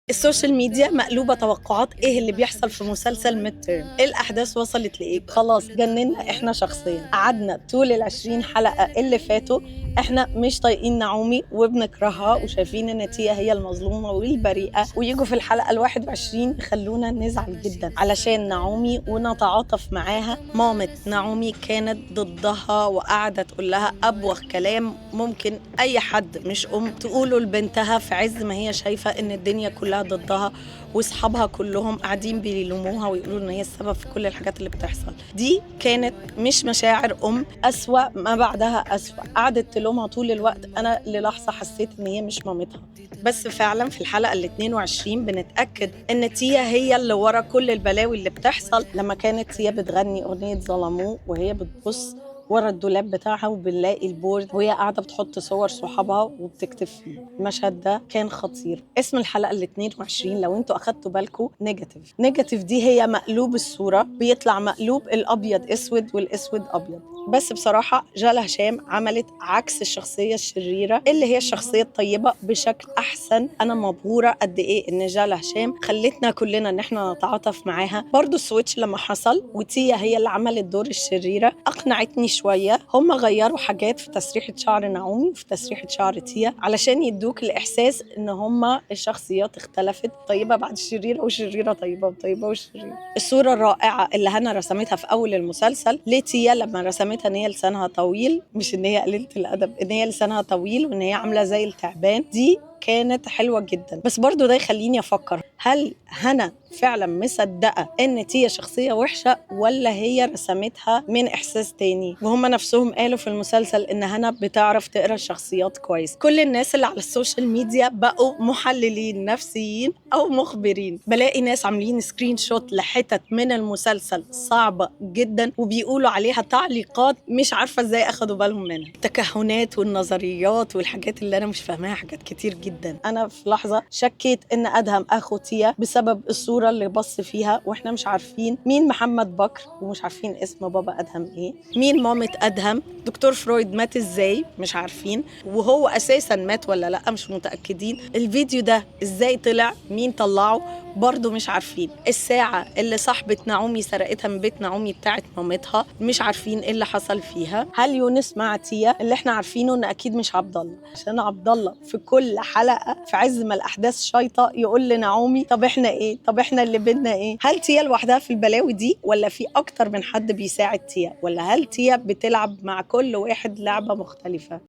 ال social media مقلوبة توقعات ايه اللي بيحصل في مسلسل Midterm، الاحداث وصلت لايه؟ خلاص جننا احنا شخصيا، قعدنا طول ال20 حلقة اللي فاتوا احنا مش طايقين نعومي وبنكرهها وشايفين ان تيا هي المظلومة والبريئه، ويجوا في الحلقة ال21 يخلونا نزعل جدا علشان نعومي ونتعاطف معاها. مامة نعومي كانت ضدها وقعدت تقول لها ابوخ كلام ممكن اي حد مش ام تقوله لبنتها، في عز ما هي شايفه ان الدنيا كلها ضدها واصحابها كلهم قاعدين بيلوموها ويقولوا ان هي السبب في كل الحاجات اللي بتحصل. دي كانت مش مشاعر ام، اسوأ ما بعدها اسوأ، قعدت تلومها طول الوقت. انا للحظة حسيت ان هي مش مامتها، بس فعلا في الحلقة ال22 بنتاكد ان تيا هي اللي ورا كل البلاوي اللي بتحصل. لما كانت تيا بتغني اغنية ظلموه وهي بتبص ورا الدولاب بتاعها وبنلاقي ال board وهي قاعدة بتحط صور صحابها وبتكتب فيه، المشهد ده كان خطير. اسم الحلقة ال22 لو انتوا اخدتوا بالكم negative، negative دي هي مقلوب الصورة، بيطلع مقلوب، الابيض اسود والاسود ابيض. بس بصراحة جالا هشام عملت عكس الشخصية الشريرة اللي هي الشخصية الطيبة بشكل احسن. انا مبهوره قد ايه ان جالا هشام خلتنا كلنا ان احنا نتعاطف معاها. برضو ال switch لما حصل وتيا هي اللي عملت دور الشريرة اقنعتني شوية. هم غيروا حاجات في تسريحه شعر نعومي وفي تسريحه شعر تيا علشان يدوك الاحساس ان هم الشخصيات اختلفت، طيبة بعد الشريرة والشريره طيبة وطيبة والشريره. الصورة الرائعة اللي هنا رسمتها في اول المسلسل لتيا لما رسمتها ان هي لسانها طويل، مش ان هي قليله الادب، ان هي لسانها طويل وان هي عامله زي التعبان، دي كانت حلوة جدا. بس برضو ده يخليني افكر، هل هنا فعلا مصدقه ان تيا شخصية وحشة ولا هي رسمتها من احساس تاني؟ وهم نفسهم قالوا في المسلسل ان هنا بتعرف تقرا الشخصيات كويس. كل الناس اللي على ال social media بقوا محللين نفسيين او مخبرين. بلاقي ناس عاملين screenshot لحتت من المسلسل صعبة جدا وبيقولوا عليها تعليقات مش عارفه ازاي اخدوا بالهم منها. التكهنات والنظريات والحاجات اللي انا مش فاهماها حاجات كتير جدا. انا في لحظة شكيت ان ادهم اخو تيا بسبب الصورة اللي بص فيها، واحنا مش عارفين مين محمد بكر ومش عارفين اسم بابا ادهم ايه، مين مامة ادهم، دكتور فرويد مات ازاي مش عارفين، وهو اساسا مات ولا لا مش متاكدين، الفيديو ده ازاي طلع، مين طلعه برضو مش عارفين، الساعة اللي صاحبه نعومي سرقتها من بيت نعومي بتاعت مامتها مش عارفين ايه اللي حصل فيها، هل يونس مع تيا؟ اللي احنا عارفينه ان اكيد مش عبد الله، عشان عبد الله في كل حلقة في عز ما الاحداث شايطه يقول لنعومي طب احنا ايه، طب احنا اللي بينا ايه؟ هل تيا لوحدها في البلاوي دي ولا في اكتر من حد بيساعد تيا؟ ولا هل تيا بتلعب مع كل واحد لعبه مختلفة؟